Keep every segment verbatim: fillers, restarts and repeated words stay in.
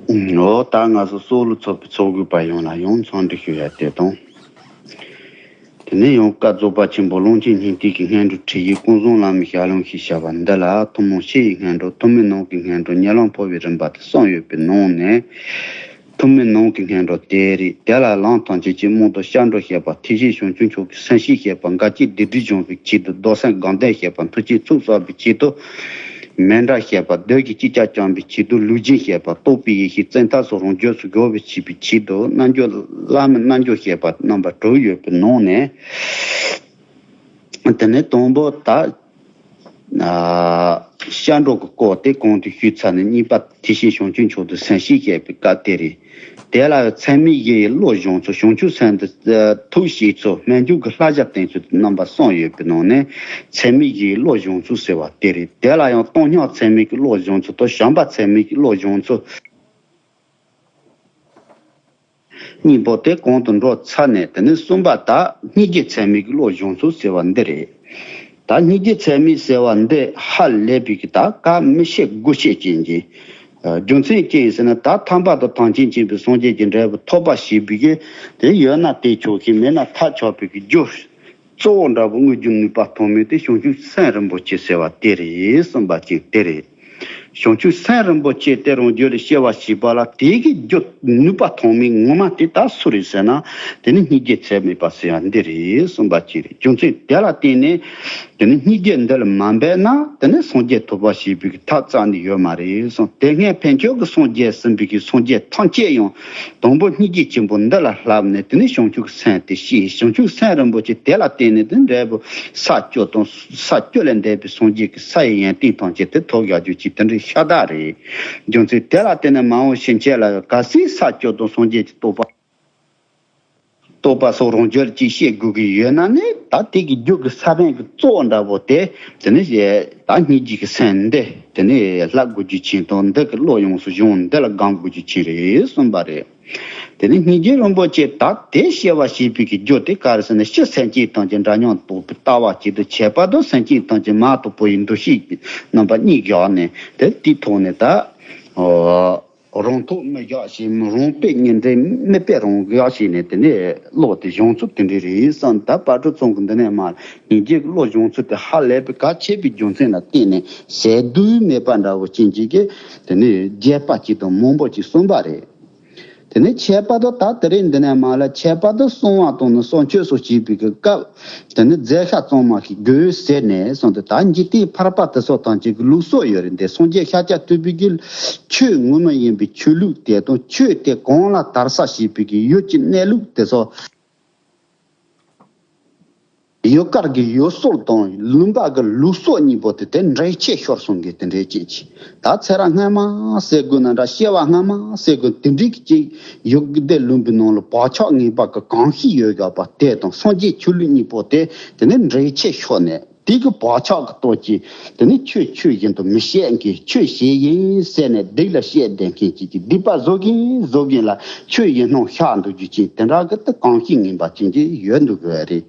འོ་ད་ང་ཚོ་སོག་ལུ་ཚོགས་པའི་ཚོགས་དགོས་པ་ཡོངས་ལ་ཡང་འཚམས་འདྲི་ཞུ་ཡ་དེ་དང་། དེ་ནས་ཡང་བཀའ་རྫོགས་པ་ཆེན་པོ་ཀློང་ཆེན་སྙིང་ཐིག་གི་སྔོན་འགྲོ་ཁྲིད་ཡིག་ཀུན་བཟང་བླ་མའི་ཞལ་ལུང་ཞེས་བྱ་བ་འདི་ལ་ཐུན་མོང་ཕྱི་ཡི་སྔོན་འགྲོ། ཐུན་མིན་ནང་གི་སྔོན་འགྲོ། ཉེ་ལམ་འཕོ་བའི་རིམ་པ་སྟེ་གསུམ་ཡོད་པའི་ནང་ནས། ཐུན་མིན་ནང་གི་སྔོན་འགྲོ་དེ་རེད། དེ་ལ་ལམ་ཐམས་ཅད་ཀྱི་རྨང་དང་སྐྱབས་འགྲོ་བཤད་པ། ཐེག་ཆེན་བྱང་ཆུབ་མཆོག་གི་སེམས་བསྐྱེད་བཤད་པ། འགལ་རྐྱེན་སྡིག་སྒྲིབ་སྦྱོང་བའི་ཆེད་དུ། རྡོར་སེམས་དགའ་ལྡན་བཤད་པ། མཐུ་ཆེན་ཚོགས་བསགས་པའི་ཆེད་དུ། མཎྜལ་བཤད་པ། བདུད་ཀྱི་ཅི་ལྕོགས་བཅོམ་པའི་ཆེད་དུ། ལུས་སྦྱིན་བཤད་པ། རྟོགས་པའི་ཡེ་ཤེས་བཙན་ཐབས་སོགས་རང་རྒྱུད་སུ་འགྲོ་བའི་བྱེད་པའི་ཆེད་དུ། རྣལ་འབྱོར་བླ་མའི་རྣལ་འབྱོར་བཤད་པ། རྣམ་པ་དྲུག་ཡོད་པའི་ནང་ནས། དེ་ནས་དང་པོ་ད། ཨ། སྐྱབས་འགྲོ་གི་སྐོར་དེ་གོང་དུ་ཞུས་ཚར་ནས། གཉིས་པ་ཐེག་ཆེན་བྱང་ཆུབ་མཆོག་ཏུ་སེམས་བསྐྱེད་བཤད་པའི་སྐབས་དེ་རེད། དེ་ལ་ཚད་མེད་བཞི་ཡི་བློ་སྦྱོང་ཚུལ། བྱང་ཆུབ་སེམས་དེ་ཐུགས་བསྐྱེད་ཚུལ། སྨོན་འཇུག་གི་བསླབ་བྱ་བསྟེན་ཚུལ། རྣམ་པ་གསུམ་ཡོད་པའི་ནང་ནས་ཚད་མེད་བཞི་ཡི་བློ་སྦྱོང་ཚུལ་ཟེར་བ་དེ་རེད། དེ་ལ་ཡང་བཏང་སྙོམས་ཚད་མེད་ཀྱི་བློ་སྦྱོང་ཚུལ་དང་བྱམས་པ་ཚད་མེད་ཀྱི་བློ་སྦྱོང་ཚུལ། གཉིས་པོ་དེ་གོང་དུ་འགྲོ་ཚར་ནས། དེ་ནས་གསུམ་པ་ད་སྙིང་རྗེ་ཚད་མེད་ཀྱི་བློ་སྦྱོང་ཚུལ་ཟེར་བ་འདི་རེད། ད་སྙིང་རྗེ་ཚད་མེད་ཟེར་བ་འདི་ཧ་ལས་པའི་གི་ད་ག་མི་བཤད་དགུ་བཤད་ཅན་གྱི། ཨ། རྒྱུ་མཚན་ཅི་ཡིན་ཟེར་ན། ད་ཐར་པ་དང་ཐམས་ཅད་མཁྱེན་པའི་སངས་རྒྱས་ཀྱི་འབྲས་བུ་ཐོབ་པ་ཞེས་པའི་གི་དེ་ཡོད་ན་དེ་ཆོག་ཤིང་མེད་ན་ཐབས་ཆག་པའི་གི་རྒྱུ། གཙོ་བོ་འདྲ་པོ་དངོས་རྒྱུ་ནུས་པ་ཐོགས་མེད་དེ་བྱང་ཆུབ་སེམས་རིན་པོ་ཆེ་ཟེར་བ་དེ་རེད། གསུངས་པ་ཅིག་དེ་རེད། བྱང་ཆུབ་སེམས་རིན་པོ་ཆེ་དེ་རང་རྒྱུད་ལ་སྐྱེ་བ་བྱེད་པ་ལ་དེ་གི་རྒྱུ་ནུས་པ་ཐོགས་མེད་ངོ་མ་དེ་ད་སུ་རེད་ཟེར་ན། དེ་ནི་སྙིང་རྗེ་ཚད་མེད་པ་ཟེར་བ་འདི་རེད། གསུངས་པ་ཅིག་རེད། རྒྱུ་མཚན་དེ་ལ་བརྟེན་ནས་དེ་ནི་སྙིང་རྗེ་འདི་ལ་མ་འབད་ན་དེ་ནི་སངས་རྒྱས་ཐོབ་པ་ཞེས་པའི་གི་ཐབས་རྩ་ནས་ཡོད་མ་རེད་གསུངས། དེ་སྔའི་ཕན་ཆད་ཀྱི་སངས་རྒྱས་ཟིན་པའི་གི་སངས་རྒྱས་ཐམས་ཅད་ཡང་དང་པོ་སྙིང་རྗེ་ཆེན་པོ་འདི་ལ་བསླབས་ནས། དེ་ནས་བྱང་ཆུབ་སེམས་དེ་ཤེས། བྱང་ཆུབ་སེམས་རིན་པོ་ཆེ་དེ་ལ་བརྟེན་ནས་དེ་འབྲས་བུ་ས་བཅུ་དང་ས་བཅུ་ལས་འདས་པའི་སངས་རྒྱས་ཀྱི་ས་ཡི་ཡོན་ཏན་ཐམས་ཅད་དེ་ཐོབ་ཡག་རྒྱུ་ཅིག་དེ་འདྲའི་ཤ་སྟག་རེད། རྒྱུ་མཚན་དེ་ལ་བརྟེན་ནས་མ་འོངས་ཕྱིན་ཆད་ལ་གལ་སྲིད་ས་བཅུ་དང་སངས་རྒྱས་ཀྱི་རྟོགས་པ། རྟོགས་པ་སོགས་རང་རྒྱུད་ཅིག་བཤད་དགོས་ཀྱི་ཡོད་ན་ནི། ད་དེ་གི་རྒྱུ་གི་ས་བོན་གྱི་གཙོ་བོ་འདྲ་པོ་དེ་དེ་ནི་ད་སྙིང་རྗེ་གི་སེམས་འདི་དེ་ནི་བསླབ་དགོས་རྒྱུ་ཅིག་དང་། འདི་གི་བློ་ཡོངས་སུ་སྦྱོང་འདི་ལ་སྒོམ་དགོས་རྒྱུ་ཅིག་རེད་གསུངས་པ་རེད། དེ་ནི་སྙིང་རྗེ་རིན་པོ་ཆེ་ད་དེ་སྐྱེ་བ་བྱེད་པའི་གི་རྒྱུ་དེ་ག་རེ་ཟེར་ན། སྤྱིར་སེམས་ཅན་ཐམས་ཅད་འདྲ་མཉམ་རྟོགས་པའི་ལྟ་བ་ཅིག་ཏུ། ཁྱད་པར་དུ་སེམས་ཅན་ཐམས་ཅད་མ་རྟོགས་པ་ཡི་འདུ་ཤེས་ཀྱི་རྣམ་པ་གཉིས་བཞག་ནས། དེ་དེའི་ཐོག་ནས་ད་རང་ཐོག་མི་བཞག་ཞིང་། རང་དཔེ་ཉིད་འདྲེན་མི་དཔེ་རང་བཞག་བྱས་ནས་དེ་ནས་བློ་དེ་སྦྱོང་ཚུལ་དེ་འདྲ་རེད་བསམ། ད་དཔལ་སྤྲུལ་ཚང་གི་འདི་ནས་མར་སྙིང་རྗེ་གི་བློ་སྦྱོང་ཚུལ་དེ་ཧ་ལས་པའི་གལ་ཆེ་བའི་རྒྱུ་མཚན་ལ་བརྟེན་ནས་ཟད་དུས་མེད་པ་འདྲ་བོ་ཅན་ཅིག་གིས་དེ་ནས་རྒྱས་པ་ཅིག་དང་མང་པོ་ཅིག་གསུངས་པ་རེད། དེ་ནས་ཁྱད་པར་དུ་ད་དེ་རིང་འདི་ནས་མར་ལ་ཁྱད་པར་དུ་གསང་བ་དང་ནི་གསང་སྤྱོད་སོགས་བྱེད་པའི་གི་སྐབས། དེ་ནི་རྫས་ཤ་གཙང་མ་ཞིག་དགོས་ཟེར་ནས་གསུངས་ཏེ། ད་འཇིག་རྟེན་ཕལ་པ་དེ་ཚོ་ཐམས་ཅད་ཀྱི་ལུགས་སྲོལ་ཡོད་རེད། འདི་སངས་རྒྱས་ཤཱཀྱ་ཐུབ་པའི་གི་ཆོས་ངོ་མ་ཡིན་པའི་ཆོས་ལུགས་དེ་དང་། ཆོས་དེ་གང་ལ་དར་ས་བྱེད་པའི་གི་ཡུལ་གྱི་གནས་ལུགས་དེ་ཚོ། ཡུལ་དཀར་གྱི་ཡུལ་སྲོལ་དང་ལུང་པ་གི་ལུགས་སྲོལ་གཉིས་པོ་དེ་དེ་འདྲེས་ཆད་ཤོར་སོང་གི་དེ་འདྲའི་ཅན་ཅིག་ད་ཚེ་རབས་སྔ་མ་ཟེར་དགོས་ན་འདྲ། སྐྱེ་བ་སྔ་མ་ཟེར་དགོས། དེ་འདྲའི་ཅིག་ཡུལ་སྡེ་ལུང་པའི་ནང་ལ་བག་ཆགས་ངན་པ་གི་གང་ཤིག་ཡོད་བཞག་པ་དེ་དང་། སངས་རྒྱས་ཆོས་ལུགས་གཉིས་པོ་དེ་དེ་ནི་འདྲེས་ཆད་ཤོར་ནས། དེ་གི་བག་ཆགས་ཀྱི་སྟོབས་ཀྱིས་དེ་ནི་ཆོས་ཆོས་བཞིན་དུ་མི་བཤད་མཁན། ཆོས་བྱེད་ཡིན་ཟེར་ནས་སྡིག་ལ་བཤད་བསྡད་མཁན་ཅིག་གིས། སྡིག་པ་བཟོ་གིན་བཟོ་གིན་ལ་ཆོས་ཡིན་སྣང་ཤར་འདུག་རྒྱུ་ཅན་དེ་འདྲ་གི་དེ་གང་ཤིག་ངན་པ་ཅན་ཅིག་ཡོད་འདུག་གི་རེད།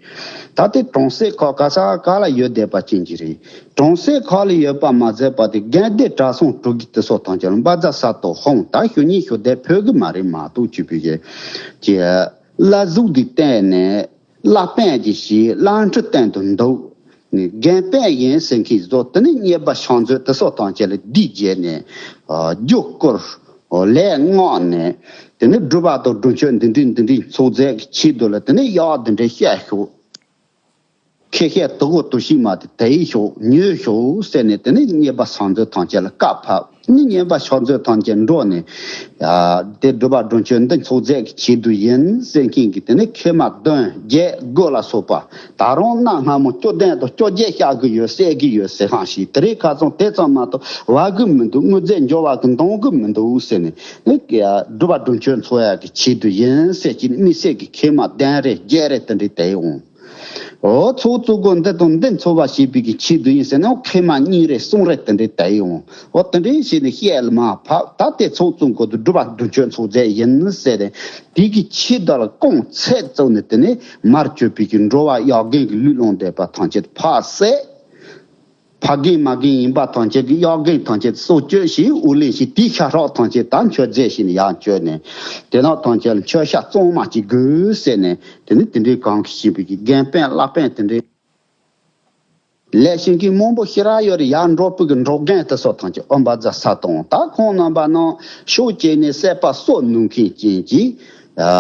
ད་དེ་གྲོང་གསེབ་ཁག་ག་ས་ག་ལ་ཡོད་བསྡད་པ་ཅན་ཅིག་རེད། གྲོང་གསེབ་ཁག་ལ་ཡོད་པ་མ་ཟད་པ་དེ་དགོན་སྡེ་གྲྭ་ཚང་དྲུག་གི་དེ་སོགས་ཐམས་ཅད་ལ་འབའ་ཛ་ས་ཏོ་ཧོང་། ད་ཞུ་ཉེས་ཞུ་བདེ་ཕོད་གི་མ་རེད་མ་གཏོགས་བྱས་པའི་གི་ཀྱི་བླ་གཟུགས་འདི་བསྟན་ནས། བླ་དཔོན་གྱི་ཞིག་བླ་ཁྲི་སྟེང་དུ་འདུག་ནས་རྒན་དཔོན་ཡིན་ཟེར་མཁན་བཟོ། དེ་ནས་རྔན་པ་ཕྱག་མཛོད་དེ་སོགས་ཐམས་ཅད་ལ་སྡིག་བྱས་ནས། ཨ། རྒྱུ་བསྐུར། ལས་མངགས་ནས། དེ་ནས་སྒྲུབ་པ་དང་སྒྲུབ་མཆོད་འདི་འདྲའི་འདི་འདྲའི་ཚོགས་རྫས་ཀྱི་ཆེད་དུ་ལ་དེ་ནས་གཡག་འདི་འདྲའི་བཤས་ཤོག་ཁེ་ཤེས་དུ་གོ་དུ་ཤིག་མ་དེ་དེ་ཡི་ཤོག་ཉོས་ཤོག་ཟེར་ནས། དེ་ནས་རྔན་པ་ཕྱག་མཛོད་ཐམས་ཅད་ལ་བཀའ་ཕབ། ནི་རྔན་པ་ཕྱག་མཛོད་ཐམས་ཅད་འགྲོ་ནས། ཡ། དེ་སྒྲུབ་པ་སྒྲུབ་མཆོད་འདི་ཚོགས་རྫས་ཀྱི་ཆེད་དུ་ཡིན་ཟེར་མཁན་གྱི་དེ་ནས་ཁེ་མ་བདུན་བརྒྱད་དགུ་ལ་སོགས་པ། ད་རུང་གནའ་སྔ་མོ་བཅུ་བདུན་དང་བཅོ་བརྒྱད་བཤད་གི་ཡོད་ཟེར་གི་ཡོད་ཟེར་ཧང་ཞིག་དེ་རིང་ཁ་སང་དེ་ཙམ་མ་གཏོགས་བ་གི་མི་འདུག་དངོས་རྫས་འབྱོར་བ་གི་འདང་གི་མི་འདུག་ཟེར་ནས། ནི་སྒྲུབ་པ་སྒྲུབ་མཆོད་འཚོགས་ཡག་གི་ཆེད་དུ་ཡིན་ཟེར་གྱི་དམིགས་བསལ་གྱི་ཁེ་མ་བདུན་རེ་བརྒྱད་རེ་དེ་འདྲའི་དེ་འོང་། འོ། ཚོགས་བཙུགས་དགོས་འདི་དང་འདི་འཚོགས་པ་བྱེད་པའི་གི་ཆེད་དུ་ཡིན་ཟེར་ན། འོ། ཁེ་མ་གཉིས་རེ་གསུམ་རེ་དེ་འདྲའི་དེ་འོང་། འོ། དེ་འདྲའི་བྱས་ནས་བཤད་ལ་མ་ཕབ། ད་དེ་ཚོགས་བཙུགས་དགོས་དུས་སྒྲུབ་པ་སྒྲུབ་མཆོད་འཚོགས་རྫས་ཡིན་ཟེར་ཏེ། དེ་གི་ཆེད་དུ་ལ་རྐང་ཚད་བཙུགས་ནས་དེ་ནས་མར་བཅོས་པའི་གི་འགྲོ་བ་གཡག་རྒན་གྱི་ལུས་བླངས་བསྡད་པ་ཐམས་ཅད་ཕར་བསད། ཕ་རྒན་མ་རྒན་ཡིན་པ་ཐམས་ཅད་ཀྱི་གཡོག་རྒན་ཐམས་ཅད་སྲོག་གཅོད་བྱས་དབུགས་ལེན་བྱས། དེའི་ཤ་ཁྲག་ཐམས་ཅད་ད་མཆོད་རྫས་བྱས་ནས་ཡར་མཆོད་ནས། དེ་དག་ཐམས་ཅད་ལ་མཆོད་བཤམས་གཙང་མ་ཅིག་དགོས་ཟེར་ནས། དེ་ནས་དེ་འདྲའི་གང་གི་བྱིན་པའི་གི་རྒན་པན་བླ་པན་དེ་འདྲའི་ལས་བྱེད་མཁན་མང་པོ་ཞེ་དྲག་ཡོད་རེད། ཡར་འབྲོག་པའི་གི་འབྲོག་རྒན་དེ་ཚོ་ཐམས་ཅད་ཨོ་འབའ་རྫ་ས་དང་། ད་ཁོང་རྣམ་པ་རྣམས་ཤུགས་བསྐྱེད་ནས་བསད་པ་གསོད་ནུས་མཁན་ཅན་གྱི། ཨ་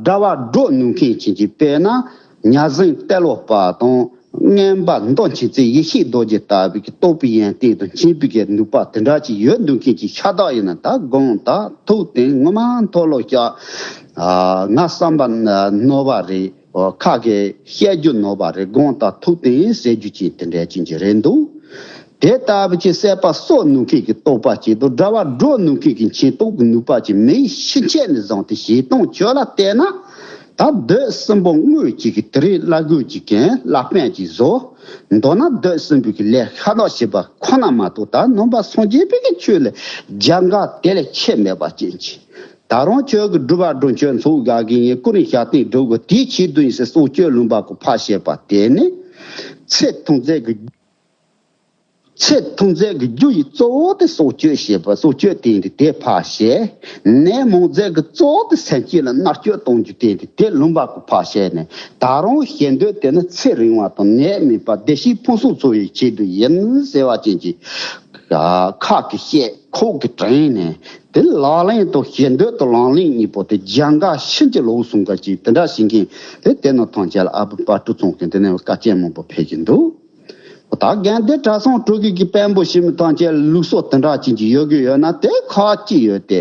དགྲ་བ་སྒྲོལ་ནུས་མཁན་ཅན་གྱི། དཔེར་ན་གཉའ་ཟེང་ཏེ་ལོ་པ་དང་། རྔོན་པ་མདོ་མཁྱེན་བརྩེ་ཡེ་ཤེས་རྡོ་རྗེ་ལྟ་བུའི་གི་རྟོགས་པའི་ཡོན་ཏན་དང་མཁྱེན་པའི་གི་ནུས་པ་དེ་འདྲ་ཅིག་ཡོད་འདུག་མཁན་གྱི་ཤ་སྟག་ཡིན་ན། ད་དགོངས་དག་ཐུགས་བརྟན། ངོ་མ་མཐོལ་ལོ་བཤགས། ཨ་ང་བསམ་པ་ནོར་བ་རེད། ཨོ་ཁ་གི་བཤད་རྒྱུ་ནོར་བ་རེད། དགོངས་དག་ཐུགས་བརྟན་ཟེར་རྒྱུ་ཅིག་དེ་འདྲ་ཅིག་ཅིག་རེད་འདུག་དེ་ལྟ་བུ་ཅིག་བསད་པ་གསོད་ནུས་མཁན་གྱི་རྟོགས་པ་ཅིག་དང་། དགྲ་བ་སྒྲོལ་ནུས་མཁན་གྱི་མཁྱེན་རྟོགས་ཀྱི་ནུས་པ་ཅིག་མེད་ཕྱིན་ཆད་ནས་བཟུང་སྟེ་བྱེད་སྟངས་ཁྱོད་ལ་བལྟས་ན། ད་སྡོད་གསུམ་པོ་དངོས་གཅིག་གི་དེ་རིང་བླ་གོས་ཅིག་གྱོན། བླ་དཔོན་ཅིག་བཟོ། མདོར་ན་སྡོད་གསུམ་པོ་གི་ལས་ཤ་སྟག་བྱེད་པ་ཁོ་ན་མ་གཏོགས། ད་ནང་པ་སངས་རྒྱས་པའི་གི་ཆོས་ལ་སྦྱང་ག་དེ་ལས་ཁྱད་མེད་པ་ཅན་ཅིག་ད་རུང་ཁྱོད་ཀྱི་སྒྲུབ་པ་སྒྲུབ་མཆོད་ཚོགས་དགའ་གི་ཡིན། སྐུ་རིང་ཞབས་བརྟན་སྒྲུབ་དགོས། དེའི་ཆེད་དུ་ཡིན་ཟེར་སྲོག་གཅོད་ལུང་པ་ཀུན་ཕར་བཤད་པ་དེ་ནི། ཚེ་ཐུང་ཚད་ཀྱི། ཚེ་ཐུང་ཚད་ཀྱི་རྒྱུ་ཡི་གཙོ་བོ་དེ་སྲོག་གཅོད་བྱེད་པ། སྲོག་གཅོད་དེ་ཡིན་དུས་དེ་ཕར་བཤད། ནད་མང་ཚད་ཀྱི་གཙོ་བོ་དེ་སེམས་ཅན་ལ་མནར་གཅོད་གཏོང་རྒྱུ་དེ་ཡིན་དུས་དེ་ལུང་པ་ཀུན་ཕར་བཤད་ནས། ད་རུང་བཤད་འདོད་དེ་ནི་ཚེ་རིང་བ་དང་ནད་མེད་པ་བདེ་སྐྱིད་ཕུན་སུམ་ཚོགས་པའི་ཆེད་དུ་ཡིན་ཟེར་བ་ཅན་གྱི། ཨ་ཁ་གིས་བཤད། ཁོག་གིས་དྲན་ནས། དེ་ལག་ལེན་དང་། བཤད་འདོད་དང་ལག་ལེན་གཉིས་པོ་དེ་སྦྱང་ག་ཕྱིན་ཅི་ལོག་སོང་ག་ཅིག་དེ་འདྲ་བྱེད་མཁན་དེ། དེ་ནི་ཐམས་ཅད་ལ་ཨ་བུ་དཔལ་སྤྲུལ་ཚང་གིས་དེ་ནས་བཀའ་རྒྱ་མང་པོ་ཕེབས་ཀྱི་འདུག་ད་དགོན་སྡེ་གྲྭ་ཚང་དྲུག་གི་གི་དཔོན་པོ་ཞིག་མི་ཐམས་ཅད་ལུགས་སྲོལ་དེ་འདྲ་ཅན་གྱི་ཡོད་དགོས་ཡོད་ན། དེ་ཁག་ཅིག་ཡོད་དེ།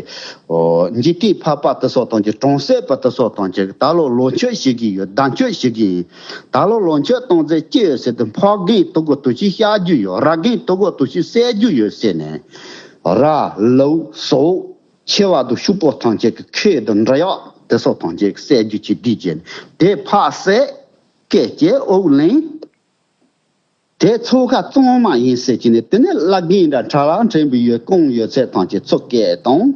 ཨོ་འཇིག་རྟེན་ཕལ་པ་དེ་ཚོ་ཐམས་ཅད། གྲོང་གསེབ་པ་དེ་ཚོ་ཐམས་ཅད་ཀྱིས་ད་ལོ་ལོ་མཆོད་བྱེད་ཀྱི་ཡོད། ཟླ་མཆོད་བྱེད་ཀྱི་ཡིན། ད་ལོ་ལོ་མཆོད་གཏོང་རྩིས་ཅི་ཡོད་ཟེར་དུས། ཕ་རྒན་དུ་གོ་དུ་ཞིག་བཤད་རྒྱུ་ཡོད། ར་རྒན་དུ་གོ་དུ་ཞིག་བསད་རྒྱུ་ཡོད་ཟེར་ནས། ར་ལུག་སོགས་ཆེ་བ་དང་ཕྱུག་པོ་ཐམས་ཅད་ཀྱི་ཁེ་དང་འབྲི་གཡག་དེ་ཚོ་ཐམས་ཅད་ཀྱི་བསད་རྒྱུ་ཅིག་བསྡུས་བྱས་ནས། དེ་ཕར་བསད། སྐེ་བཅད། དབུགས་ལེན། དེ་ཚོ་ཁ་གཙང་མ་ཡིན་ཟེར་གྱི་ནས། དེ་ནས་བླ་རྒན་འདྲ་ཁྲ་ལ་འཕྲེང་བའི་ཡོད་རྐང་ཡོད་ཚད་ཐམས་ཅད་ཚུར་བཀལ་བཏང་།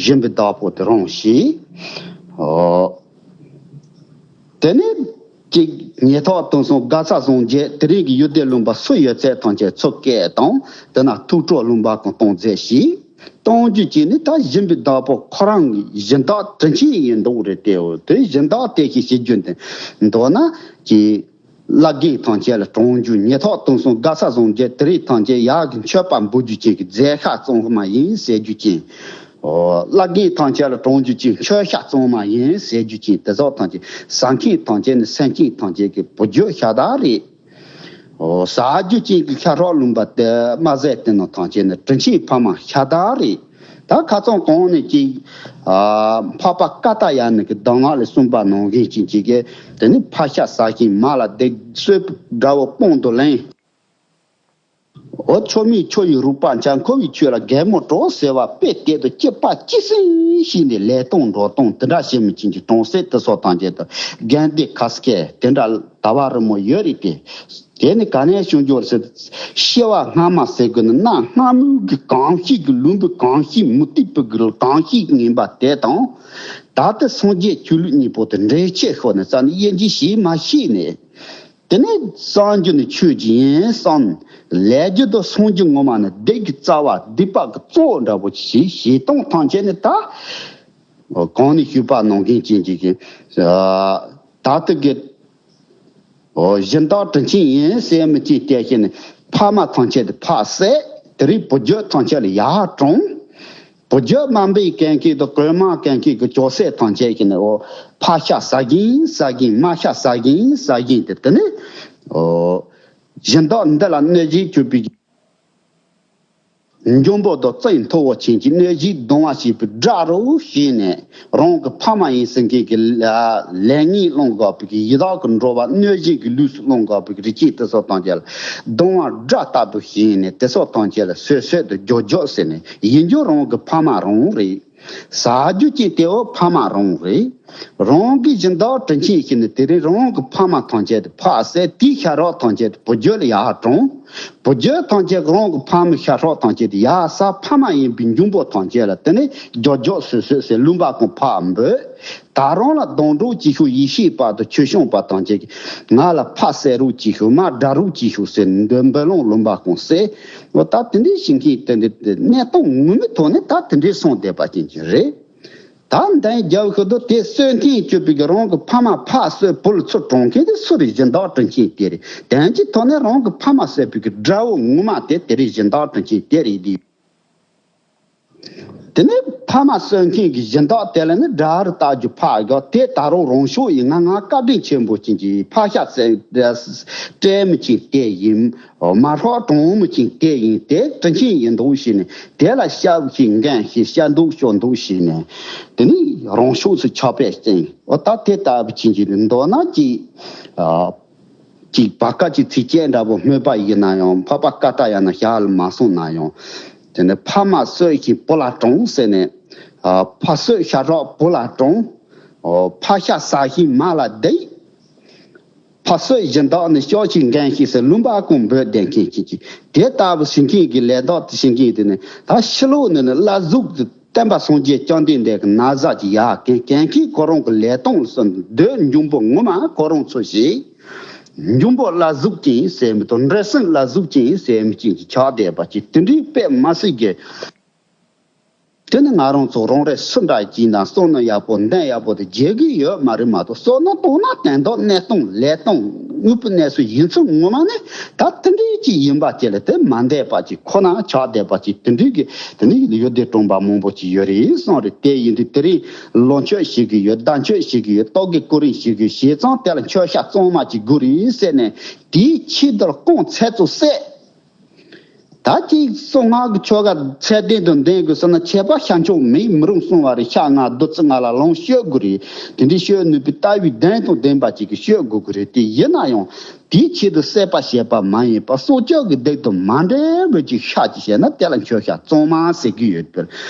སྦྱིན་པའི་བདག་པོ་དེ་རང་བྱས། ཨོ། དེ་ནས་གཅིག་ཉེ་ཐག་དུང་སོང་དགའ་ཚལ་བཟང་རྒྱལ། དེ་རིང་གི་ཡུལ་སྡེ་ལུང་པ་སུ་ཡོད་ཚད་ཐམས་ཅད་ཚུར་བཀལ་བཏང་། དེ་ན་ཐུགས་སྤྲོ་ལུང་པ་ཀུན་གཏོང་རྩིས་བྱས། གཏོང་རྒྱུ་བྱས་ནས། ད་སྦྱིན་པའི་བདག་པོ་ཁོ་རང་གི་སྦྱིན་བདག་དྲིན་ཆེན་ཡིན་མདོག་རེད་དེ། འོ་དེ་སྦྱིན་བདག་དེ་ཞིག་བྱེད་རྒྱུ་འདི། མདོར་ན་གྱི་བླ་རྒན་ཐམས་ཅད་ལ་དྲང་རྒྱུ། ཉེ་ཐག་དུང་སོང་དགའ་ཚལ་བཟང་རྒྱལ་དེ་རིང་ཐམས་ཅད་ཡར་གྱི་མཆོད་པ་འབུལ་རྒྱུ་ཅན་གྱི་མཛད་ཤག་གཙང་མ་ཡིན་ཟེར་རྒྱུ་ཅན། ཨོ་བླ་རྒན་ཐམས་ཅད་ལ་དྲང་རྒྱུ་ཅན་མཆོད་ཤག་གཙང་མ་ཡིན་ཟེར་རྒྱུ་ཅན། དེ་ཚོ་ཐམས་ཅད་ཟ་མཁན་ཐམས་ཅད་ནི་སེམས་ཅན་ཐམས་ཅད་ཀྱི་བུ་རྒྱུད་ཤ་སྟག་རེད། ཨོ་ཟ་རྒྱུ་ཅན་གྱི་ཤ་ཁྲག་ལུང་པ་དེ་མ་ཟད་དེ་ནང་ཐམས་ཅད་ནི་དྲིན་ཆེན་ཕ་མ་ཤ་སྟག་རེད། ད་ཁ་སང་གོང་ནས་ཅིག་ཨ་འཕགས་པ་ཀ་ཏ་ཡ་ནི་གི་གདམས་ངག་ལས་གསུངས་པ་ནང་བཞིན་ཅིག་ཅིག་གིས། དེ་ནི་ཕ་ཤ་ཟ་ཞིང་མ་ལ་སྡིགས། གསོད་དགྲ་བོ་དཔུང་དུ་ལེན། འོ་ཆོ་མེད་ཆོས་ཡི་རིག་པ་འཆང་། འཁོར་བའི་ཆོས་ལ་གད་མོ་བྲོ་ཟེར་བ་དཔེ་དེ་དང་གཅིག་པ་གཅིག་སེ་བྱས་ནས་ལས་སྟངས་འགྲོ་སྟངས་དེ་འདྲ་བྱེད་མི་ཅན་གྱི་གྲོང་གསེབ་དེ་ཚོ་ཐམས་ཅད་དུ་དགོན་སྡེ་ཁ་སྐད་དེ་འདྲ་ད་བར་རི་མོ་ཡོད་རེད་དེ། དེ་ནི་ག་ནས་བྱུང་རྒྱུ་རེད་ཟེར། སྐྱེ་བ་སྔ་མ་ཟེར་དགོས་ན། གནའ་སྔ་མོའི་གི་གང་ཞིག་གི་ལུང་པའི་གང་ཞིག་མུ་སྟེགས་པའི་གི་གང་ཞིག་ངན་པ་དེ་དང་། ད་ལྟ་སངས་རྒྱས་ཆོས་ལུགས་གཉིས་པོ་དེ་འདྲེས་ཆད་ཤོར་ནས་རྩ་ནས་དབྱེ་འབྱེད་བྱེད་མ་ཤེས་ནས། དེ་ནས་བསམ་རྒྱུ་ནི་ཆོས་ཀྱི་ཡིན་བསམ། ལས་རྒྱུ་དང་སངས་རྒྱས་ངོ་མ་ནི་སྡིག་གི་རྩ་བ། སྡིག་པ་གི་གཙོ་བོ་འདྲ་པོ་ཞིག་བྱེད་སྟངས་ཐམས་ཅད་ནི་ད་གོང་ནས་ཞུས་པ་ནང་བཞིན་ཅན་གྱི་གི་ད་ལྟ་གི་སྦྱིན་བདག་དྲིན་ཆེན་ཡིན་ཟེར་མི་ཅིག་སྐྱེས་ཤིང་ནི། ཕ་མ་ཐམས་ཅད་དེ་ཕར་བསད། དེ་རིང་བུ་རྒྱུད་ཐམས་ཅད་ལ་ཡར་དྲངས། བུ་རྒྱུད་དམའ་འབེབས་གང་གིས་དང་གོང་མ་གང་གིས་ཀྱི་ཅོག་ཟས་ཐམས་ཅད་ཀྱིས་ནི། འོ་ཕ་ཤ་ཟ་གིན་ཟ་གིན། མ་ཤ་ཟ་གིན་ཟ་གིན་དེ། དེ་ནི་འོ་སྦྱིན་བདག་འདི་ལ་གནོད་བྱེད་གྱུར་པའི་འབྱུང་པོ་དང་རྩིས་མཐོ་བོ་ཅན་གྱི་གནོད་བྱེད་གདུང་བ་བྱེད་པའི་དགྲ་རུ་བྱས་ནས། རང་གི་ཕ་མ་ཡིན་ཟེར་མཁན་གྱི་ལ་ལས་ངན་སློང་དགོས་པའི་གི་ཡི་དྭགས་ཀྱི་འགྲོ་བ། གནོད་བྱེད་ཀྱི་ལུས་སུ་སློང་དགོས་པའི་གི་རིགས་ཅན་དེ་ཚོ་ཐམས་ཅད་ལ་གདུང་བ་དགྲ་ལྟ་བུ་བྱས་ནས། དེ་ཚོ་ཐམས་ཅད་ལ་སོད་སོད་དུ་རྒྱོབ་རྒྱོབ་ཟེར་ནས། ཡིན་རྒྱུ་རང་གི་ཕ་མ་རང་རེད། ཟ་རྒྱུ་ཅན་དེའོ་ཕ་མ་རང་རེད། རང་གི་སྦྱིན་བདག་དྲིན་ཆེན་ཞིག་ནི་དེ་རིང་རང་གི་ཕ་མ་ཐམས་ཅད་དེ་ཕར་བསད། དེའི་ཤ་ཁྲག་ཐམས་ཅད་དེ་བུ་རྒྱུད་ལ་ཡར་དྲངས། བུ་རྒྱུད་ཐམས་ཅད་རང་གི་ཕ་མའི་ཤ་ཁྲག་ཐམས་ཅད་དེ་ཡར་ཟ། ཕ་མ་ཡིན་པའི་འབྱུང་པོ་ཐམས་ཅད་ལ་དེ་ནས་རྒྱོབ་རྒྱོབ་སོད་སོད་ཟེར། ལུང་པ་ཀུན་ཕར་འབོད། ད་རུང་ལ་སྡོང་གྲོགས་ཅིག་ཤོག་ཡེ་ཤེས་པ་དང་ཆོས་སྐྱོང་པ་དང་བཅས་ཀྱིས་ང་ལ་ཕ་གསོད་རོགས་ཅིག་ཤོག་མ་དགྲ་རོགས་ཅིག་ཤོག་ཟེར་འདོན་འབུལ་ལོང་ལུང་པ་གང་ཟེར། འོ་ད་དེ་འདྲའི་བྱེད་མཁན་དེ་འདྲའི་གནས་སྟངས་ངོ་མའི་ཐོག་ནས་ད་དེ་འདྲའི་སོང་བསྡད་པ་ཅན་ཅིག་རེད། ད་འདི་རྒྱབ་ཤོག་ཏུ་དེ་གསོད་མཁན་གྱུར་པའི་གི་རང་གི་ཕ་མ་ཕ་གསོད་བུ་ལ་ཚུར་དྲངས་མཁན་དེ་སུ་རེད། སྦྱིན་བདག་དྲིན་ཆེན་དེ་རེད། དོན་གྱི་ཐོག་ནས་རང་གི་ཕ་མ་གསོད་པའི་གི་དགྲ་བོ་ངོ་མ་དེ་དེ་རེད། སྦྱིན་བདག་དྲིན་ཆེན་དེ་རེད་དེ། དེ་ནས་ཕ་མ་གསོད་མཁན་གྱི་སྦྱིན་བདག་དེ་ལ་ནི་དགྲ་རུ་བལྟ་རྒྱུ་ཕར་གི་དེ་ད་རུང་རང་ཕྱོགས་ཡིན་ང་ང་བཀའ་དྲིན་ཆེན་པོ་ཅན་གྱི་ཕ་ཤ་བསད་བསད་མི་ཅན་དེ་ཡིན། མ་ཧྲག་གྲོང་མི་ཅན་དེ་ཡིན། དེ་དྲིན་ཆེན་ཡིན་འདུག་ཞེས་ནས་དེ་ལ་ཤ་བཞིན་འགན་ཞིག་ཤ་འདུག་ཤོ་འདུག་ཞེས་ནས་དེ་ནི་རང་ཕྱོགས་སུ་ཆགས་པས་བསྟན། འོ་ད་དེ་ལྟ་བུ་ཅན་གྱི་མདོར་ན་ཅིག་ཨ། གཅིག་བར་སྐབས་ཀྱི་ཚིགས་བཅད་འདྲ་པོ་སྨོས་པ་ཡིན་ན་ཡང་འཕགས་པ་ཀ་ཏ་ཡ་ན་ཞར་ལ་མ་སོང་ན་ཡང་། དེ་ནས་ཕ་མ་གསོད་ཅིང་བུ་ལ་དྲངས་ཟེར་ནས། ཨ། ཕ་གསོད་ཤ་ཁྲག་བུ་ལ་དྲངས། ཨོ། ཕ་ཤ་ཟ་ཞིང་མ་ལ་བརྡེག་ཕ་གསོད་སྦྱིན་བདག་ནི་ཤོག་ཅིག་འགན་ཞིག་ཟེར་ལུང་པ་གང་འབོད་ལྡན་མཁན་ཅིག་ཅིག་དེ་ལྟ་བུ་བྱེད་མཁན་གྱི་ལས་དག་དེ་བྱེད་མཁན་དེ་ནི་ད་ཕྱི་ལོགས་ནས་ནི་བླ་གཟུགས་སུ། བསྟན་པ་སངས་རྒྱས་བཅོམ་ལྡན་འདས་ཀྱི་ན་བཟའ་གྱི་ཡ་གན་གན་གིས་ཁོ་རང་གི་ལས་སྟངས་སུ་འདོད་འབྱུང་པོ་ངོ་མ་ཁོ་རང་ཚོ་ཞིག་འབྱུང་པོ་བླ་གཟུགས་ཅན་ཟེར་མི་དང་འདྲེ་སྲིན་བླ་གཟུགས་ཅན་ཟེར་མི་ཅན་གྱི་ཆགས་བསྡད་པ་ཅིག་དེ་འདྲའི་དཔེ་མ་སྲིད་ཀྱི། དེ་ནི་ང་རང་ཚོ་རང་རེ་སུ་འདྲ་ཅིག་ན་བསམ་ན་ཡག་པོ་འདོན་ཡག་པོ་དེ་བརྗེད་གི་ཡོད་མ་རེད་མ་གཏོགས་བསམ་ན་བཏང་ན་དོན་དག་གནས་སྟངས་ལས་སྟངས་དངོས་པོ་གནས་ཚུལ་ཡིན་ཚུལ་ངོ་མ་ནི་ད་དེ་འདྲའི་ཅིག་ཡིན་པ་ཅིག་ལ་དེ་མ་འདས་པ་ཅིག་ཁོ་ན་ཆགས་བསྡད་པ་ཅིག་དེ་འདྲའི་གི། དེ་ནི་ཡུལ་སྡེ་གྲོང་པ་མང་པོ་ཅིག་ཡོད་རེད་གསུངས་རེད། དེ་ཡིན་དུས་དེ་རིང་ལོ་མཆོད་བྱེད་ཀྱི་ཡོད། ཟླ་མཆོད་བྱེད་ཀྱི་ཡོད། རྟོག་གེ་ཀོ་རིང་བྱེད་ཀྱི་ཡོད། བྱས་ཙང་དེ་ལ་མཆོད་བཤམས་གཙང་མ་ཅིག་དགོས་རེད་ཟེར་ནས་དེའི་ཆེད་དུ་རྐང་ཚད་ཚོ་བསད། ད་ཅིག་གསང་སྔགས་ཀྱི་ཆོ་ག་ཚད་ལྡན་དུ་འདོན་དགོས་ཟེར་ན་ཁྱད་པར་ཤ་མཆོག་མེད་མི་རུང་གསུངས་པ་རེད། ཤ་ང་བདུད་རྩི་ང་ལ་ལོངས་སྤྱོད་དགོས་རེད། དེ་འདྲའི་སྤྱོད་ནུས་པའི་ལྟ་བའི་གདེང་དང་ལྡན་པ་ཅིག་གིས་སྤྱོད་དགོས་ཀྱི་རེད། དེ་ཡིན་ན་ཡང་། དེའི་ཆེད་དུ་བསད་པ་བྱས་པ་མ་ཡིན་པར་སྲོག་སྐྱབས་ཀྱི་སྡིག་དང་མ་འབྲེལ་བའི་ཅིག་ཤ་ཅིག་བྱས་ན་དེ་ལ་མཆོད་བཤམས་གཙང་མ་ཟེར་གྱི་ཡོད་པ་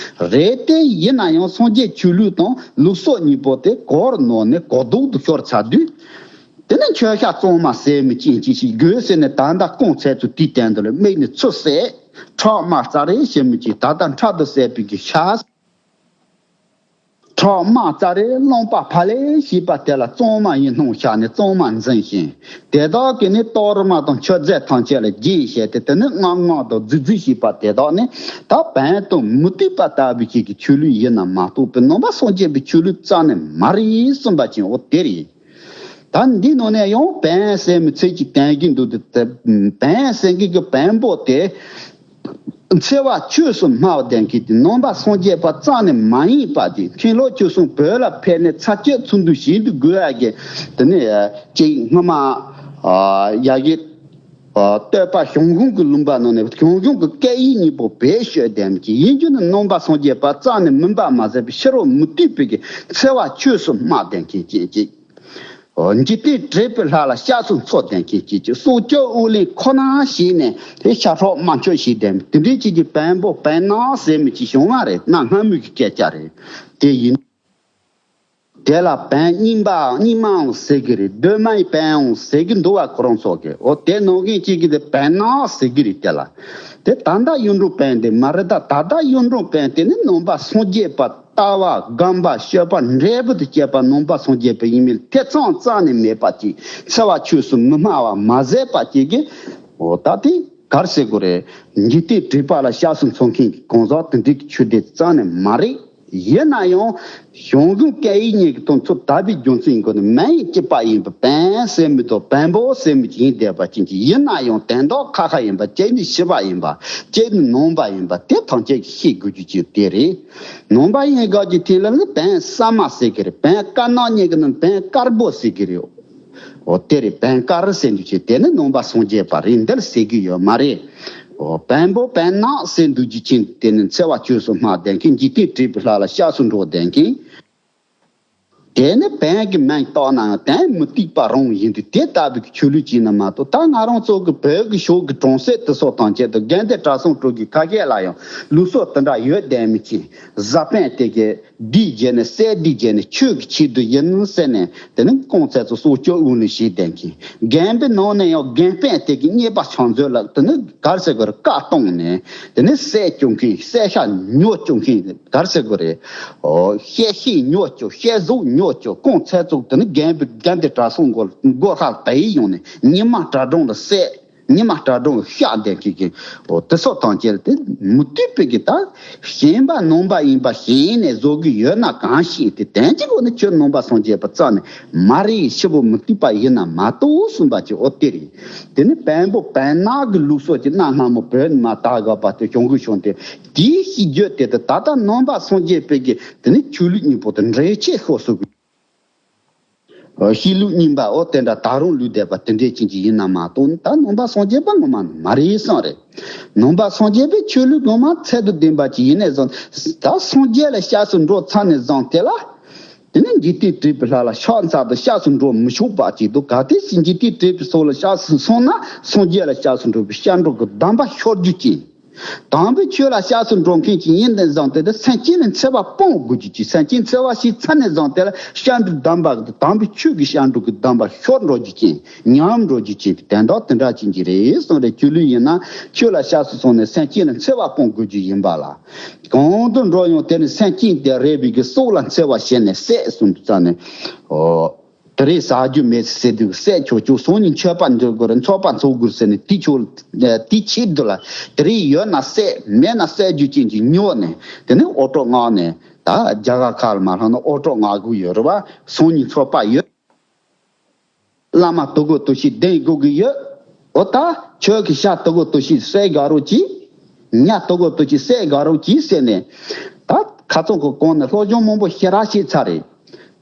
རེད། དེ་ཡིན་ན་ཡང་སངས་རྒྱས་ཆོས་ལུགས་དང་ལུགས་སྲོལ་གཉིས་པོ་དེ་གོ་བར་ནོར་ནས་གོ་ལྡོག་ཏུ་ཤོར་ཚར་དུས། དེ་ནས་མཆོད་བཤམས་གཙང་མ་ཟེར་མི་ཅན་ཅིག་ཞིག་དགོས་ཟེར་ནས་ད་ལྟ་རྐང་ཚད་ཚོ་དེའི་སྟེང་དུ་ལ་དམིགས་ནས་ཚུར་བསད། ཁྲག་དམར་རྩ་རེ་བྱེད་མི་ཅིག་ད་ལྟ་ཁྲག་ཏུ་བསད་པའི་གི་ཤ། ཁྲག་དམར་རྩ་རེ་རློན་པ་ཕ་ལས་བྱས་པ་དེ་ལ་གཙང་མ་ཡི་སྣོད་བྱས་ནས་གཙང་མ་འཛིན་ཞིང་། དེ་དག་གིས་ནི་གཏོར་མ་དང་མཆོད་རྫས་ཐམས་ཅད་ལ་རྒྱས་བྱས་ཏེ་དེ་ནི་མངར་མངར་དང་རྫིག་རྫིག་བྱས་པ་དེ་དག་ནི་ད་བན་དང་མུ་སྟེགས་པ་ལྟ་བུའི་ཅིག་གི་ཆོས་ལུགས་ཡིན་ན་མ་གཏོགས་པའི་ནང་པ་སངས་རྒྱས་པའི་ཆོས་ལུགས་རྩ་ནས་མ་རེད་གསུངས་པ་ཅན་འོ་དེ་རེད། ད་འདི་ནང་ནས་ཡང་བན་ཟེར་མི་ཚིག་ཅིག་བསྟན་གྱི་འདུག་སྟེ། བན་ཟེར་མཁན་གྱི་བོན་པོ་དེ་འཚེ་བ་ཆོས་སུ་སྨྲ་བ་ལྡན་མཁན་གྱི་ནང་པ་སངས་རྒྱས་པ་རྩ་ནས་མ་ཡིན་པ་དེ། མཁན་སློབ་ཆོས་གསུམ་བོད་ལ་ཕེབས་ནས་ཚར་གཅོད་ཚུར་འདུ་བྱེད་དུ་དགོས་ཡ་གི་དེ་ནས་ཅིག་སྔ་མ་ཡ་གི་བསྟོད་པ་ཞང་ཞུང་གི་ལུང་པ་ནང་ནས་ཞང་ཞུང་གི་སྐད་ཡིག་གཉིས་པོ་བེད་སྤྱོད་ལྡན་མཁན་ཡིན་རྒྱུ་ནི་ནང་པ་སངས་རྒྱས་པ་རྩ་ནས་མིན་པ་མ་ཟད་པའི་ཕྱི་རོལ་མུ་སྟེགས་པའི་གི་འཚེ་བ་ཆོས་སུ་སྨྲ་ལྡན་མཁན་ཅན་ཅིག་འཇིག་རྟེན་དྲེགས་པའི་ལྷ་ལ་སྐྱབས་སུ་འཚོལ་ལྡན་མཁན་ཅིག་ཅིག་སྲོག་སྐྱོབ་དབུགས་ལེན་ཁོ་ན་བྱས་ནས་དེ་ཤ་ཁྲག་དམར་མཆོད་བྱས་ལྡན་དེ་འདྲའི་ཅིག་གི་བོན་པོ་བོན་ནག་ཟེར་མི་ཅིག་བྱུང་བ་རེད། གནའ་སྔ་མོའི་གི་སྐད་ཆ་རེད། དེ་ཡིན། དེ་ལ་བོན་རྙིང་པའང་རྙིང་མའང་ཟེར་གི་རེད། གདོད་མའི་བོན་ཡང་ཟེར་གི་འདུག་བ། ཁོ་རང་ཚོ་གི་འོ་དེ་ནང་བཞིན་གཅིག་གི་དེ་བོན་ནག་ཟེར་གི་རེད། དེ་ལ་དེ་ད་ལྟ་གཡུང་དྲུང་བོན་དེ་མ་རེད། ད་ད་ལྟ་གཡུང་དྲུང་བོན་དེ་ནི་ནང་པ་སངས་རྒྱས་པ་ལྟ་བ་སྒོམ་པ་སྤྱོད་པ་འབྲས་བུ་དུ་སྐྱེས་པ་ནང་པ་སངས་རྒྱས་པ་ཡིན་མིན་ཐེ་ཚོམ་རྩ་ནས་མེད་པ་ཅིག་འཚེ་བ་ཆོས་སུ་མི་སྨྲ་བ་མ་ཟད་པ་ཅིག་གི་འོ་ད་དེ་གར་ཟེར་དགོས་རེད། འཇིག་རྟེན་དྲེགས་པ་ལ་སྐྱབས་སུ་འཚོལ་མཁན་གྱི་གང་ཟག་དེ་འདྲའི་ཆོས་དེ་རྩ་ནས་མ་རེད། ཡིན་ན་ཡང་ཞང་ཞུང་སྐད་ཡིག་གཉིས་ཀྱི་དོན་ཚུར་དག་པའི་རྒྱུ་མཚན་ཡིན་དགོས་ནི་མིང་གཅིག་པ་ཡིན་པ་བོན་ཟེར་མི་དང་བོན་པོ་ཟེར་མི་ཅིག་ཡིན་བསྡད་པ་ཅན་གྱི་ཡིན་ན་ཡང་དོན་དག་ཁ་ཁ་ཡིན་པ། གཅིག་ནི་ཕྱི་པ་ཡིན་པ། གཅིག་ནི་ནང་པ་ཡིན་པ། དེ་ཐམས་ཅད་ཀྱིས་ཤེས་དགོས་རྒྱུ་ཅིག་དེ་རེད། ནང་པ་ཡིན་དགོས་ཀྱི་དེ་ལ་ནི་བོན་གསར་མ་ཟེར་གི་རེད། བོན་དཀར་ནག་གཉིས་ཀྱི་ནང་བོན་དཀར་པོ་ཟེར་གི་རེད། འོ་དེ་རེད། བོན་དཀར་ཟེར་འདུག་ཅེས་དེ་ནི་ནང་པ་སངས་རྒྱས་པ་རེད། འདིར་ཟེར་གི་ཡོད་མ་རེད། འོ་བོན་པོ་བོན་ནག་ཟེར་འདུག་ཅེས་དེ་ནི་འཚེ་བ་ཆོས་སུ་སྨྲ་ལྡན་མཁན། འཇིག་རྟེན་དྲེགས་པའི་ལྷ་ལ་སྐྱབས་སུ་འགྲོ་ལྡན་མཁན། དེ་ནི་བོན་གྱི་མིང་བཏགས་ན་ཡང་དོན་མུ་སྟེགས་པ་རང་ཡིན་དུས་དེ་ལྟ་བུའི་ཆོས་ལུགས་ཅིག་ནི་མ་གཏོགས། ད་ང་རང་ཚོ་གི་བོད་ཀྱི་ཕྱོགས་ཀྱི་གྲོང་གསེབ་དེ་སོགས་དང་བཅས་ཏེ་དགེ་འདུན་གྲྭ་ཚང་དྲུག་གི་ཁ་ཤས་ལ་ཡང་ལུགས་སྲོལ་དེ་འདྲ་ཡོད་བསྡད་མི་ཅིག་གཟའ་སྤེན་པ་དེ་གི་སྡིག་བྱས་ནས་བསད་སྡིག་བྱས་ནས་ཆོས་ཀྱི་ཆེད་དུ་ཡིན་ཟེར་ནས་དེ་ནི་རྐང་ཚད་ཚོ་སྲོག་སྐྱོབ་དབུགས་ལེན་བྱས་བསྡད་མཁན། དགོན་པའི་ནང་ནས་ཡང་དགོན་སྤུན་དེ་གི་གཉེར་པ་ཕྱག་མཛོད་ལ་དེ་ནི་ག་རེ་ཟེར་དགོས་རེད། བཀའ་གཏོང་ནས་དེ་ནི་བསད་བཅུག་མཁན། བསད་ཤ་ཉོ་བཅུག་མཁན་ག་རེ་ཟེར་དགོས་རེད། ཨོ་བཤད་ཤེས་ཉོ་བཅུག་བཤད་གཟུགས་ ཉོ་ཆོག་ཁོང་ཚེ་སྲོག་དེ་ནི་རྒན་པའི་རྒན་དེ་གྲྭ་སོང་མགོ་མགོ་ལྷག་དེ་ཡི་ཡོང་ནས་ཉི་མ་གྲྭ་གྲོང་ལ་བསད། ཉི་མ་གྲྭ་གྲོང་ཤག་ལྡན་མཁན་གྱི་འོ་དེ་སོགས་དང་བཅས་ཏེ་མུ་མཐུད་པའི་གི་ད་ཞེན་པ་ནོམ་པ་ཡིན་པ་ཞེན་ནས་བཟོ་གི་ཡོད་ན་གང་ཞིག་དེ་དོན་གཅིག་འོ་ནི་ཁྱོད་ནོམ་པ་སངས་རྒྱས་པ་རྩ་ནས་མ་རེད། ཤི་བོ་མུ་སྟེགས་པ་ཡིན་ན་མ་གཏོགས་གསུངས་པ་ཅིག་འོ་དེ་རེད། དེ་ནི་བན་པོ་བན་ནག་གི་ལུགས་སྲོལ་གྱི་གནའ་སྔ་མོ་བོད་ནས་མ་དར་དགོས་པ་དེ་གཞུང་གི་གཞུང་དེ་དེའི་ཤིས་བརྗོད་དེ་དེ་ད་ལྟ་ནོམ་པ་སངས་རྒྱས་པའི་གི་དེ་ནི་ཆོས་ལུགས་གཉིས་པོ་དེ་འབྲེལ་ཆད་ཤོར་སོང་གི། ཤེས་ལུགས་རྙིང་པ་འོ་དེ་འདྲ་ད་རུང་ལུས་བསྡད་པ་དེ་འདྲས་ཅན་གྱི་ཡིན་ན་མ་གཏོགས་ད་ནང་པ་སངས་རྒྱས་པ་ངོ་མ་ནི་མ་རེད་བསམ་རེད། ནང་པ་སངས་རྒྱས་པའི་ཆོས་ལུགས་ངོ་མ་ཚད་དང་ལྡན་པ་ཅིག་ཡིན་ནས་བཟུང་ད་སངས་རྒྱས་ལ་སྐྱབས་སུ་འགྲོ་ཚར་ནས་བཟུང་དེ་ལ། དེ་ནས་འཇིག་རྟེན་དྲེགས་པའི་ལྷ་ལ་ཕྱག་འཚལ་དང་སྐྱབས་སུ་འགྲོ་མི་ཆོག་པ་ཅིག་འདུག་གལ་ཏེ་ཞིག་འཇིག་རྟེན་དྲེགས་པའི་ཚོགས་ལ་སྐྱབས་སུ་སོང་ན་སངས་རྒྱས་ལ་སྐྱབས་སུ་འགྲོ་བའི་སྐྱབས་འགྲོ་གི་གདམས་པ་ཤོར་རྒྱུ་ཅན། དམ་པའི་ཆོས་ལ་སྐྱབས་སུ་འགྲོ་མཁན་གྱི་ཡིན་ནས་བཟུང་སྟེ་དེ་སེམས་ཅན་ལ་འཚེ་བ་སྤོང་དགོས་རྒྱུ་ཅིག་སེམས་ཅན་འཚེ་བ་ཞིག་ཚར་ནས་བཟུང་དེ་ལ་སྐྱབས་འགྲོ་གདམས་པ་དམ་པའི་ཆོས་ཀྱི་སྐྱབས་འགྲོ་གི་གདམས་པ་ཤོར་འགྲོ་རྒྱུ་ཅན་ཉམས་འགྲོ་རྒྱུ་ཅན་དེ་དོན་དག་དེ་འདྲ་ཅན་གྱི་རེད་གསུངས་རེད། ཆོས་ལུགས་ཡིན་ན་ཆོས་ལ་སྐྱབས་སུ་སོང་ནས་སེམས་ཅན་ལ་འཚེ་བ་སྤོང་དགོས་རྒྱུ་ཡིན་པ་ལ། གང་དུ་འགྲོ་ཡང་དེ་ནི་སེམས་ཅན་དེ་རེ་བའི་གི་སྲོག་ལ་འཚེ་བ་བྱས་ནས་བསད་གསུངས་དུས་ཙང་ནས། ཨོ། དེ་རིང་ཟ་རྒྱུ་མེད་ཟེར་དུས་བསད་ཆོག་ཆོག་སང་ཉིན་མཆོད་པ་འདོན་དགོས་རེད། ཚོགས་པ་འཚོགས་དགོས་ཟེར་ནས་དེ་ཆོག་དེ་ཆེད་དུ་ལ་དེ་རིང་ཡོད་ན་བསད་མེད་ན་བསད་རྒྱུ་ཅན་གྱི་ཉོ་ནས་དེ་ནས་ཨོ་ཀྲོག་མངགས་ནས་ད་རྒྱ་གར་ཁག་ལ་མ་ལྷག་ན་ཨོ་ཀྲོག་མངགས་དགོས་ཡོད་རེད་བ། སང་ཉིན་ཚོགས་པ་ཡོད། བླ་མ་དུ་གོ་དུ་ཤི་ལྡན་དགོས་ཀྱི་ཡོད། ཨོ་ད་ཁྱོད་ཀྱི་ཤ་དུ་གོ་དུ་ཤི་བསད་དགའ་རོགས་གྱིས། ཉ་དུ་གོ་དུ་ཤི་བསད་དགའ་རོགས་གྱིས་ཟེར་ནས། ད་ཁ་ཚོན་གྱི་གོང་ནས་སློབ་སྦྱོང་མང་པོ་ཞེ་དྲག་བྱས་ཚར་རེད།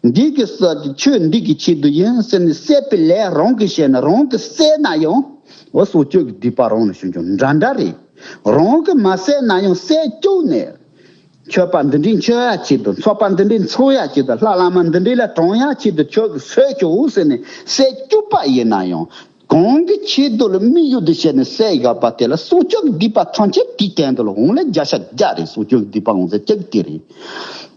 འདི་གི་ས་ཆོས་འདི་གི་ཆེད་དུ་ཡིན་ཟེར་ནས་བསད་པའི་ལས་རང་གིས་བྱས་ན་རང་གིས་བསད་ན་ཡང་འོ་སྲོག་གཅོད་ཀྱི་སྡིག་པ་རང་ལ་ཞུགས་འགྱོ་འདྲ་འདྲ་རེད། རང་གིས་མ་བསད་ན་ཡང་བསད་བཅུག་ནས། མཆོད་པ་འདི་འདྲའི་མཆོད་ཡ་ཆེད་དུ་ཚོགས་པ་འདི་འདྲའི་འཚོགས་ཡ་ཆེད་དུ་ལྷ་བླ་མ་འདི་འདྲའི་ལ་དྲང་ཡ་ཆེད་དུ་ཁྱོད་ཀྱིས་བསད་ཆོག་ཟེར་ནས་བསད་བཅུག་པ་ཡིན་ན་ཡང་གང་གི་ཆེད་དུ་ལ་དམིགས་ཡུལ་དུ་བྱས་ནས་བསད་ཡོད་པ་དེ་ལ་སྲོག་གཅོད་ཀྱི་སྡིག་པ་ཐམས་ཅད་དེའི་སྟེང་དུ་ལ་འོང་ལས་བརྒྱ་ཆ་བརྒྱ་རེད། སྲོག་གཅོད་ཀྱི་སྡིག་པ་འོང་ས་གཅིག་དེ་རེད།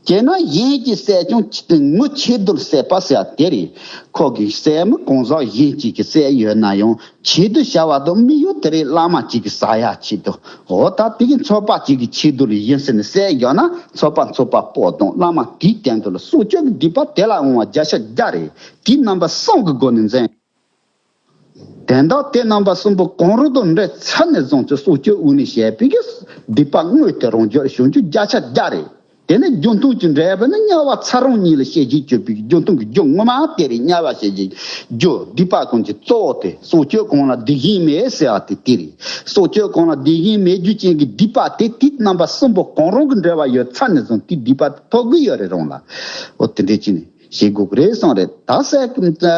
བྱས་ན་གཞན་གྱིས་བསད་ཀྱང་ངུ་ཆེད་དུ་བསད་པ་ཟེར་བ་དེ་རེད། ཁོ་གིས་བསད་མི་གང་ཟག་གཞན་གཅིག་གིས་བསད་ཡོད་ན་ཡང་ཆེད་དུ་བྱ་བ་དང་དམིགས་ཡུལ་དེ་རེད། བླ་མ་གཅིག་གིས་ཟ་ཡ་ཆེད་དུ་འོ་ད་དེ་གི་ཚོགས་པ་གཅིག་གི་ཆེད་དུ་ལ་ཡིན་ཟེར་ནས་བསད་ཡོད་ན་ཚོགས་པ་ཚོགས་པ་སྤོ་དང་བླ་མ་དེའི་སྟེང་དུ་ལ་སྲོག་གཅོད་ཀྱི་སྡིག་པ་དེ་ལ་འོང་བ་བརྒྱ་ཆ་བརྒྱ་རེད། དེའི་རྣམ་པ་གསུམ་གྱི་སྒོ་ནས་འཛིན། དོན་དག་དེ་རྣམ་པ་གསུམ་པོ་གང་རུང་དང་འབྲེལ་ཚར་ནས་བཟུང་སྟེ་སྲོག་གཅོད་དབུ་ནས་བྱས་པའི་གི་སྡིག་པ་དངོས་དེ་རང་རྒྱུད་ལ་བྱུང་རྒྱུ་བརྒྱ་ཆ་བརྒྱ་རེད། དེ་ནས་རྒྱུ་མཐུན་གྱི་འབྲས་བུ་ནི་དམྱལ་བ་ཚ་རོང་གཉིས་ལ་སྐྱེ་རྒྱུ་གྱུར་པའི་རྒྱུ་མཐུན་གྱི་རྒྱུ་ངོ་མ་དེ་རེད། དམྱལ་བ་སྐྱེ་རྒྱུ་རྒྱུ་སྡིག་པ་ཀུན་གྱི་གཙོ་བོ་དེ་སྲོག་གཅོད་གང་ལ་སྡིག་གཞན་མེད་ཟེར་བ་དེ་དེ་རེད། སྲོག་གཅོད་གང་ལ་སྡིག་གཞན་མེད་རྒྱུ་ཅན་གྱི་སྡིག་པ་དེ་དེའི་རྣམ་པ་གསུམ་པོ་གང་རུང་གི་འབྲེལ་བ་ཡོད་ཚར་ནས་བཟུང་དེའི་སྡིག་པ་དེ་ཐོབ་གི་ཡོད་རེད་རང་ལ། འོ་དེ་འདྲས་ཅི་ནས་བྱེད་དགོས་ཀྱི་རེད་གསུངས་རེད། ད་ཟེར་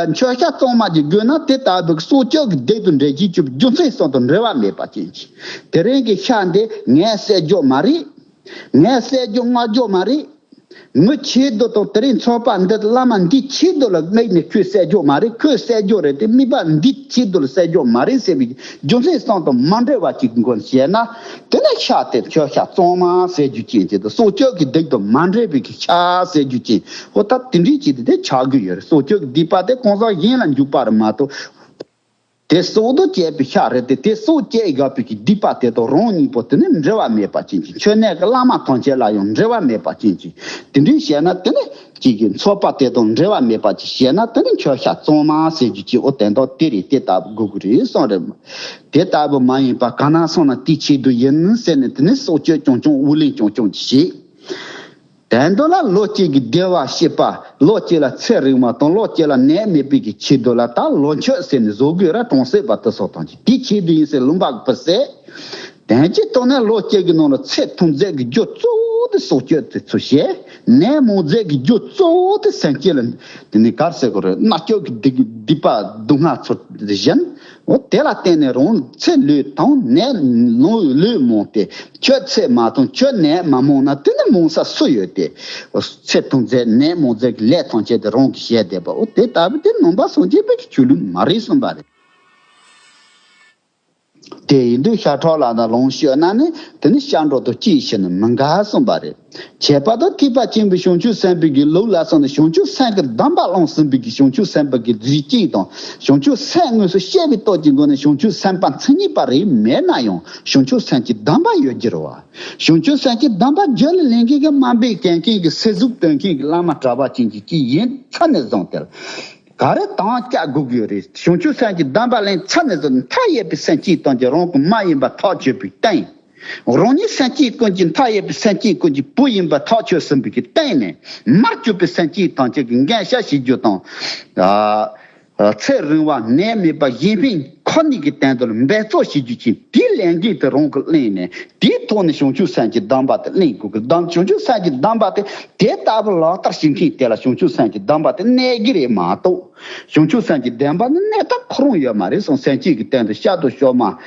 མཆོད་བཤམས་གཙང་མ་གྱི་དགོས་ན་དེ་ལྟ་བུའི་སྲོག་གཅོད་ཀྱི་སྡིག་དང་འབྲས་ཀྱི་བཅུ་རྒྱུ་མཚན་གསུམ་དང་འབྲེལ་བ་མེད་པ་ཅན་གྱི་དེ་རིང་གི་ཤ་འདི་ངས་བསད་རྒྱུ་མ་རེད། ངས་བསད་རྒྱུ་བསྔགས་རྒྱུ་མ་རེད། ངའི་ཆེད་དུ་དང་དེ་རིང་ཚོགས་པ་འདི་བླ་མ་འདི་ཆེད་དུ་ལ་དམིགས་ནས་ཁོས་བསད་རྒྱུ་མ་རེད། ཁོས་བསད་རྒྱུ་རེད་དེ་དམིགས་པ་འདི་ཆེད་དུ་ལ་བསད་རྒྱུ་མ་རེད་ཟེར་བའི་རྒྱུ་མཚན་གསུམ་དང་མ་འབྲེལ་བ་ཅིག་གི་སྒོ་ནས་བཤད་ན་དེ་ནས་ཤ་དེ་མཆོད་བཤམས་གཙང་མ་ཟེར་རྒྱུ་ཅན་དེ་དང་སྲོག་གཅོད་ཀྱི་སྡིག་དང་མ་འབྲེལ་བའི་གི་ཤ་ཟེར་རྒྱུ་ཅན་འོ་ད་དེ་འདྲའི་ཅིག་དེ་ཆགས་ཀྱི་ཡོད་རེད། སྲོག་གཅོད་ཀྱི་སྡིག་པ་དེ་གང་ཟག་གཞན་ལ་འཇུག་པ་རེད་མ་གཏོགས། དེ་སྲོག་ཏུ་བཅད་པའི་ཤ་རེད་དེ། དེ་སྲོག་བཅད་དགོས་པའི་གི་སྡིག་པ་དེ་དང་རང་གཉིས་པོ་དེ་ནི་འབྲེལ་བ་མེད་པ་ཅན་གྱི་མཆོད་གནས་ཀྱི་བླ་མ་ཐམས་ཅད་ལ་ཡང་འབྲེལ་བ་མེད་པ་ཅན་གྱི་དེ་འདྲའི་བཤད་ན་དེ་ནི་གཅིག་གི་ཚོགས་པ་དེ་དང་འབྲེལ་བ་མེད་པ་ཅིག་བཤད་ན་དེ་ནི་མཆོད་བཤམས་གཙང་མ་ཟེར་རྒྱུ་ཅིག་འོ་དེ་འདྲ་དེ་རེད། དེ་ལྟ་བུ་དགོས་ཀྱི་རེད་གསུངས་རེད། དེ་ལྟ་བུ་མ་ཡིན་པ་གང་ན་སོང་ན་དེའི་ཆེད་དུ་ཡིན་ཟེར་ནས་དེ་ནི་སྲོག་གཅོད་རྐྱང་རྐྱང་དབུགས་ལེན་རྐྱང་རྐྱང་ཅིག་བྱེད། དོན་དུ་ལ་ལོ་གཅིག་གི་བདེ་བ་སྐྱིད་པ་ལོ་གཅིག་ལ་ཚེ་རིང་བ་དང་ལོ་གཅིག་ལ་ནད་མེད་པའི་གི་ཆེད་དུ་ལ་ད་ལོ་མཆོད་ཟེར་ནས་བཟོ་དགོས་ར་གྲོང་གསེབ་པ་དེ་སོགས་དང་གཅིག་དེའི་ཆེད་དུ་ཡིན་ཟེར་ལུང་པ་གི་བུ་ཟེར། དོན་གྱི་ཐོག་ནས་ལོ་གཅིག་གི་ནང་ལ་ཚེ་ཐུང་ཟད་ཀྱི་རྒྱུ་གཙོ་བོ་དེ་སྲོག་གཅོད་དེ་ཚུར་བྱས། ནད་མང་ཟད་ཀྱི་རྒྱུ་གཙོ་བོ་དེ་སེམས་ཅན་ལ་དེ་ནི་གར་ཟེར་དགོས་རེད། མནར་གཅོད་ཀྱི་སྡིག་སྡིག་པ་སྡུག་བསྔལ་ཚུར་བཞིན། འོ་དེ་ལ་བརྟེན་ནས་རང་ཚེ་ལུས་དང་ནད་ལུས་ལུས་རྨོངས་ཏེ་ཁྱོད་ཚེ་མ་ཐུང་ཁྱོད་ནད་མ་རྨོངས་ན་དེ་ནི་རྨོངས་ས་སུ་ཡོད་དེ། འོ་ཚེ་ཐུང་ཟད་ནད་རྨོངས་ཟད་ཀྱི་ལས་ཐམས་ཅད་དེ་རང་གིས་བྱས་བསྡད་པ་འོ་དེ་ལྟ་བུ་དེ་ནང་པ་སངས་རྒྱས་པའི་ཆོས་ལུགས་མ་རེད་གསུངས་པ་རེད། དེ་ཡིན་དུས་ཤ་ཁྲག་ལ་ན་ལོངས་སྤྱོད་ན་ནི་དེ་ནི་ཤ་འགྲོ་དང་གཅིག་ཕྱིར་ནི་མི་འགལ་གསུངས་པ་རེད། ཁྱད་པར་དུ་ཐེག་པ་ཆེན་པོའི་བྱང་ཆུབ་སེམས་དཔའི་གི་ལུགས་ལ་སོགས་ནི་བྱང་ཆུབ་སེམས་ཀྱི་སྡོམ་པ་བླངས་ཟིན་པའི་གི་བྱང་ཆུབ་སེམས་དཔའ་གི་རྫས་གཅིག་དང་། བྱང་ཆུབ་སེམས་དངོས་སུ་སྐྱེ་བའི་སྟོབས་ཀྱི་སྒོ་ནས་བྱང་ཆུབ་སེམས་དཔའ་མཚན་ཉིད་པ་རེ་མེད་ན་ཡང་བྱང་ཆུབ་སེམས་ཀྱི་སྡོམ་པ་ཡོད་རྒྱུ་རེད་བ། བྱང་ཆུབ་སེམས་ཀྱི་སྡོམ་པ་རྒྱུད་ལ་ལེན་མཁན་གྱི་དམའ་འབེབས་བྱེད་མཁན་གྱི་སེལ་ཟུག་སྟོན་མཁན་གྱི་བླ་མ་གྲྭ་པ་ཅན་གྱི་སྐྱེས་ཡིན་ཚར་ནས་བཟུང་སྟེ། ག་རེ་དང་སྐྱ་དགོས་ཀྱི་ཡོད་རེད། བྱང་ཆུབ་སེམས་ཀྱི་སྡོམ་པ་ལེན་ཚར་ནས་བཟུང་མཐའ་ཡས་པའི་སེམས་བསྐྱེད་དང་གྱི་རང་གི་མ་ཡིན་པ་ཐག་ཆོད་པའི་སྟེང་། རང་ཉིད་སེམས་བསྐྱེད་ཀུན་གྱི་མཐའ་ཡས་པའི་སེམས་བསྐྱེད་ཀུན་གྱི་བུ་ཡིན་པ་ཐག་ཆོད་ཟིན་པའི་གི་སྟེང་ནས་མར་གྱུར་པའི་སེམས་བསྐྱེད་ཐམས་ཅད་ཀྱི་འགན་ཤ་ཞིག་རྒྱུ་དང་། ཨ། ཚེ་རིང་བ་ནད་མེད་པ་གཞན་ཕན་ཁོ་ནའི་གི་སྟེང་དུ་འབད་རྩོལ་བྱེད་རྒྱུ་ཅན་དེའི་ལས་འགན་དེ་རང་གིས་ལེན་ནས་དེའི་ཐོག་ནས་བྱང་ཆུབ་སེམས་ཀྱི་སྡོམ་པ་དེ་ལེན་དགོས་ཀྱི། སྡོམ་བྱང་ཆུབ་སེམས་ཀྱི་སྡོམ་པ་དེ་དེ་ལྟ་བུ་ལག་བསྟར་བྱེད་མཁན་དེ་ལ་བྱང་ཆུབ་སེམས་ཀྱི་སྡོམ་པ་དེ་གནས་ཀྱི་རེད་མ་གཏོགས། བྱང་ཆུབ་སེམས་ཀྱི་སྡོམ་པ་ནི་གནས་ཐབས་ཁོ་རང་ཡོད་མ་རེད་གསུངས། སེམས་བསྐྱེད་ཀྱི་སྟེང་དུ་ཤ་དང་ཤོ་མ།